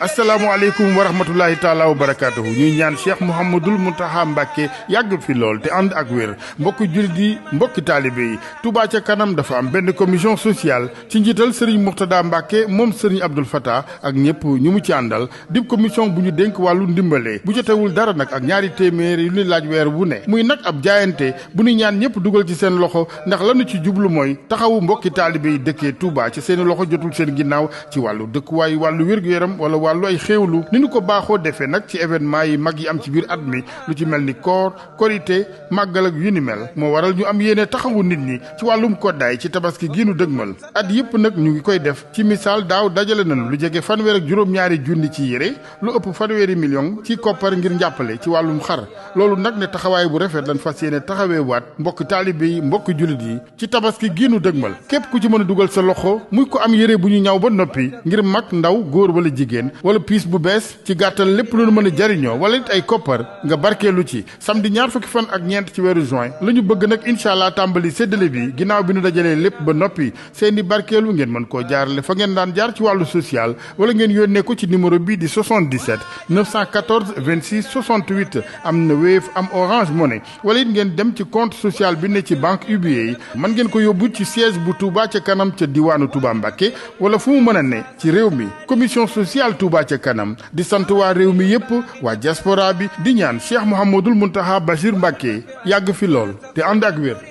asalaamaaleykum wa rahmatulahi taala wa barakaatuhu ñuy ñaan Cheikh Mouhamadul Mountakha Mbacké yàgg fi lool te ànd ak wér mbokki jullit yi mbokki taalibe yi Touba ca kanam dafa am benn commission sociale ci njiital Serigne Mourtada Mbacké moom Serigne Abdoul Fattah ak ñëpp ñu mu ci àndal dib commission bu ñu dénk wàllu ndimbale bu jotewul dara nag ak ñaari téeméer yu ni laaj weer wu ne muy nag ab jaayante bu ñu ñaan ñëpp dugal ci seen loxo ndax lanu ci jublu mooy taxawu mbokki taalibe yi dëkkee Touba ci seeni loxo jotul seen ginnaaw ci wàllu dëkkuwaay wàllu wér-gu-yaram wala wàllu ay xéewlu ni ñu ko baaxoo defee nag ci événement yi mag yi am ci biir at mi lu ci mel ni koor korité màggal ak yu ni mel moo waral ñu am yéene taxawu nit ñi ci wàllum koddaay ci tabaski giinu dëgmal at yëpp nag ñu ngi koy def ci misaal daaw dajale nañu lu jege fanweer ak juróom-ñaari junni ci yére lu ëpp fanweeri million ci koppar ngir njàppale ci wàllum xar loolu nag ne taxawaay bu rafet lan fas yéene taxawee waat mbokki taalibe yi mbokki jullit yi ci tabaski giinu dëgmal képp ku ci mën a dugal sa loxo muy ko am yére bu ñu ñaw ba noppi ngir mag ndaw góor wala jigéen wala piis bu bees ci gàttal lépp lu mën a jariñoo wala it ay koppar nga barkeelu ci samedi ñaar fukki fan ak ñeent ci weeru juin la ñu bëgg nag incha allah tàmbali séddale bi ginnaaw bi ñu dajalee lépp ba noppi seeni barkeelu ngeen mën koo jaarale fa ngeen daan jaar ci wàllu social wala ngeen yónnee ko ci numéro bii di 77 914 26 68 am na Wave am Orange Money wala it ngeen dem ci compte social bi ne ci banque UBA yi mën ngeen ko yóbbu ci siège bu Touba ca kanam ca diwaanu Touba Mbacké wala fu mu mën a ne ci réew mi commission sociale Touba ca kanam di sant waa réew mi yépp waa diaspora bi di ñaan Cheikh Mouhamadul Mountakha Bachir Mbacké yàgg fi lool te ànd ak wér